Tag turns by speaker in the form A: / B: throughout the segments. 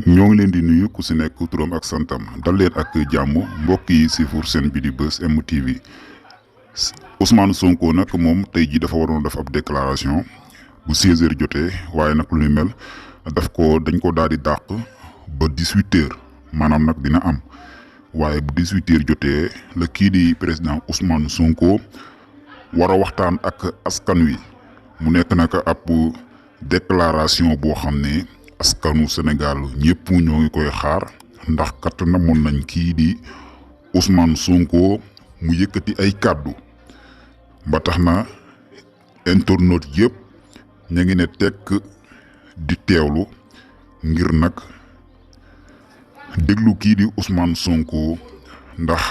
A: ñoo ngi leen di nuyu ku si nekk turam ak santam dal leen ak jàmm mbokk yi si pour seen bi di Buzz M TV Ousmane Sonko nag moom tey jii dafa waroon def ab déclaration bu 16h jotee waaye nag lu ni mel dañ ko daal di dàq ba 18h maanaam nag dina am waaye bu 18h jotee la kii di président Ousmane Sonko war a waxtaan ak askan wi mu nekk nag ab déclaration boo xam ne. Askanu Sénégal ñëpp ñoo ngi koy xaar ndax kat namoon nañ kii di Ousmane Sonko mu yëkkati ay kàddu ba tax na internaute yëpp ña ngi ne tekk di teewlu ngir nag déglu kii di Ousmane Sonko ndax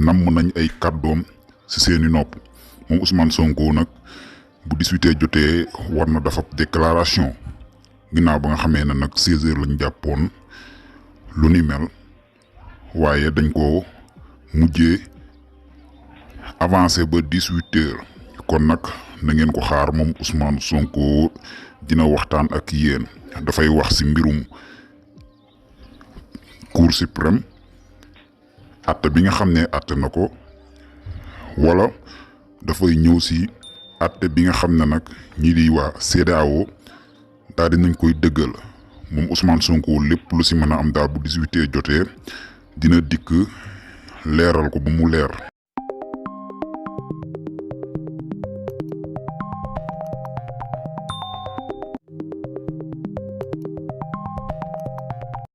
A: namm nañ ay kàddoom ci seeni nopp moom Ousmane Sonko nag bu 18h jotee war na dafa déclaration. ginnaaw ba nga xamee ne nag 16h lañ jàppoon lu ni mel waaye dañ ko mujjee avancé ba 18h kon nag na ngeen ko xaar moom Ousmane Sonko dina waxtaan ak yéen dafay wax ci mbirum Cour suprême atte bi nga xam ne atte na ko wala dafay ñëw ci atte bi nga xam ne nag ñi di waa CEDEAO daal di nañ koy dëggal moom Ousmane Sonko lépp lu ci mën a am daal bu 18h jotee dina dikk leeral ko ba mu leer.